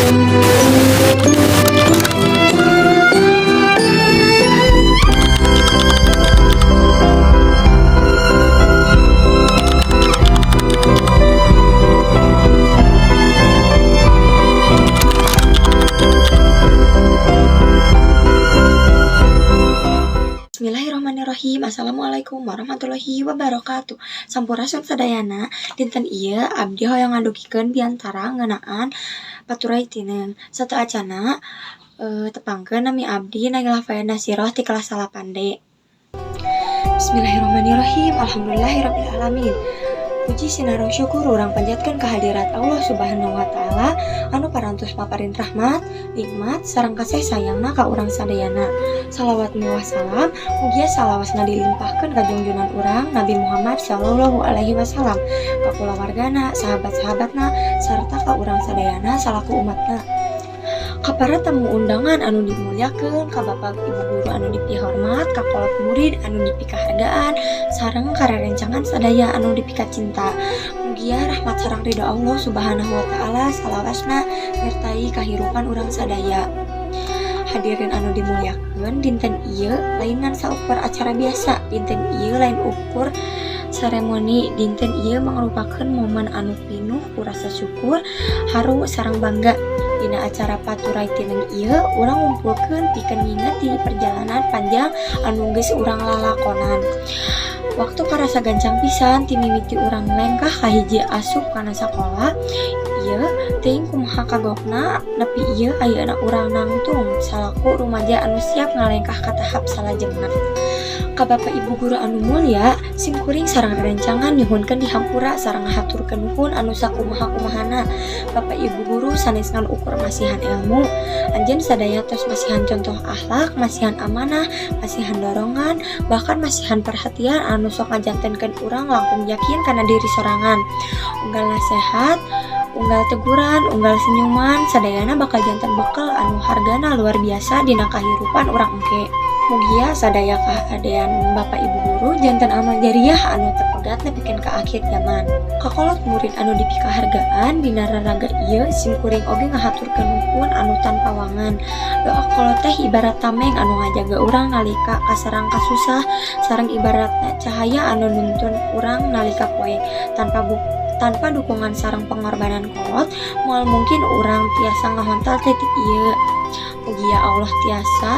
Bismillahirrahmanirrahim. Assalamualaikum warahmatullahi wabarakatuh. Sampurasun sadayana. Dinten ieu abdi hoyong ngadugikeun biantara ngeunaan Paturay Tineung. Sateuacanna tepangkeun nami abdi Nailah Faena Siroh ti kelas 8D. Bismillahirrahmanirrahim. Alhamdulillahirabbil alamin. Puji sinareng syukur urang panjatkeun kehadirat Allah Subhanahu wa taala anu parantos paparin rahmat, nikmat sareng kasih sayangna ka urang sadayana. Salawat miwah salam mugia salawasna dilimpahkeun ka jungjunan urang Nabi Muhammad sallallahu alaihi wasallam, ka kulawargana, sahabat-sahabatna, sarta ka urang sadayana salaku umatna. Ka para tamu undangan anu dimulyakeun, ka bapak ibu guru anu dipihormat, ka kolot murid anu dipikahargaan, sareng ka rerencangan sadaya anu dipikacinta. Mugia rahmat sareng ridho Allah Subhanahu wa taala salawasna nyertai kahirupan urang sadaya. Hadirin anu dimulyakeun, dinten ieu lain ngan saukur acara biasa, dinten ieu lain ukur seremoni, dinten ieu mangrupakeun momen anu pinuh ku rasa syukur, haru sareng bangga. Dina acara Paturay Tineung ieu urang ngumpulkeun pikeun nginget di perjalanan panjang anu geus urang lalakonan. Waktu karasa gancang pisan ti mimiti urang lengkah kahiji asup kana sakola ieu, teuing kumaha kagokna nepi ieu ayeuna urang nangtung salaku rumaja anu siap ngalengkah ka tahap salajengna. Ka Bapak Ibu guru anu mulia, simkuring sareng rerencangan nyuhunkeun dihampura sareng ngahaturkeun nuhun anu sakumaha-kumahana. Bapak Ibu guru sanes ngan ukur masihan ilmu, anjeun sadaya tos masihan contoh akhlak, masihan amanah, masihan dorongan, bahkan masihan perhatian anu sok ngajantenkeun urang langkung yakin kana diri sorangan. Unggal nasehat, unggal teguran, unggal senyuman, sadayana bakal janten bekal anu hargana luar biasa dina kahirupan urang engke. Mugia sadaya kahadean Bapak Ibu guru janten amal jariah anu tepegat nepikeun ka akhir zaman. Kakolot murid anu dipikahargaan dina raraga ieu, simkuring oge ngahaturkeun nuhun anu tanpa wangan. Doa kolot teh ibarat tameng anu ngajaga urang nalika kaserang kasusah, sareng ibaratna cahaya anu nuntun urang nalika poek. Tanpa dukungan sareng pengorbanan kolot, moal mungkin urang tiasa ngahontal titik ieu. Mugia Allah tiasa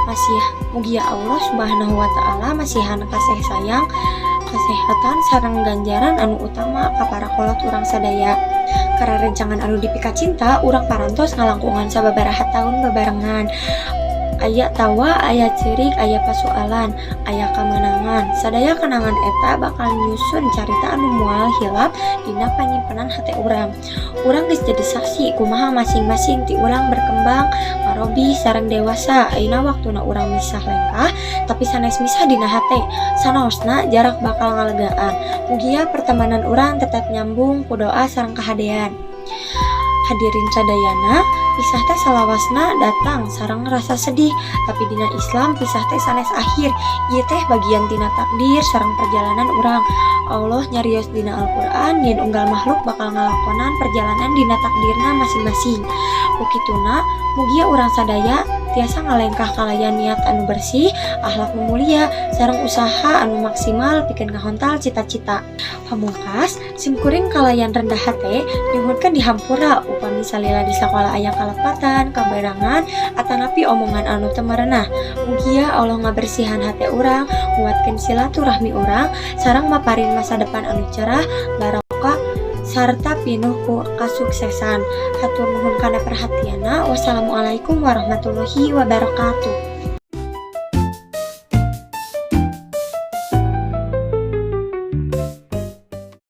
masih mugia Allah Subhanahu wa taala masihan kasih sayang, kesehatan sareng ganjaran anu utama ka para kolot urang sadaya. Karerencangan anu dipikacinta, urang parantos ngalangkungan sababaraha tahun bebarengan. Aya tawa, aya ceurik, aya pasualan, aya kamenangan. Sadaya kenangan eta bakal nyusun carita anu moal hilap dina panyimpenan hate urang. Urang geus jadi saksi kumaha masing-masing ti urang berkembang, ngarobi sareng dewasa. Ayeuna waktuna urang misah lengkah, tapi sanes misah dina hate. Sanaosna jarak bakal ngalegaan. Mugia pertemanan urang tetap nyambung ku doa sareng kahadean. Hadirin sadayana, pisah teh salawasna datang sareng rasa sedih, tapi dina Islam pisah teh sanes akhir. Ieu teh bagian tina takdir sareng perjalanan urang. Allah nyarios dina Al-Qur'an yen unggal makhluk bakal ngalakonan perjalanan dina takdirna masing-masing. Ku kituna, mugia urang sadaya tiasa ngalengkah kalayan niat anu bersih, akhlak nu mulia, sareng usaha anu maksimal pikeun ngahontal cita-cita. Pamungkas, simkuring kalayan rendah hate nyuhunkeun dihampura upami salila di sakola aya kalepatan, kaberangan, atanapi omongan anu teu merenah. Mugia Allah ngabersihan hate urang, nguatkeun silaturahmi urang, sareng maparin masa depan anu cerah, barokah, sarta pinuh ku kasuksesan. Hatur nuhun kana perhatianna. Wassalamualaikum warahmatullahi wabarakatuh.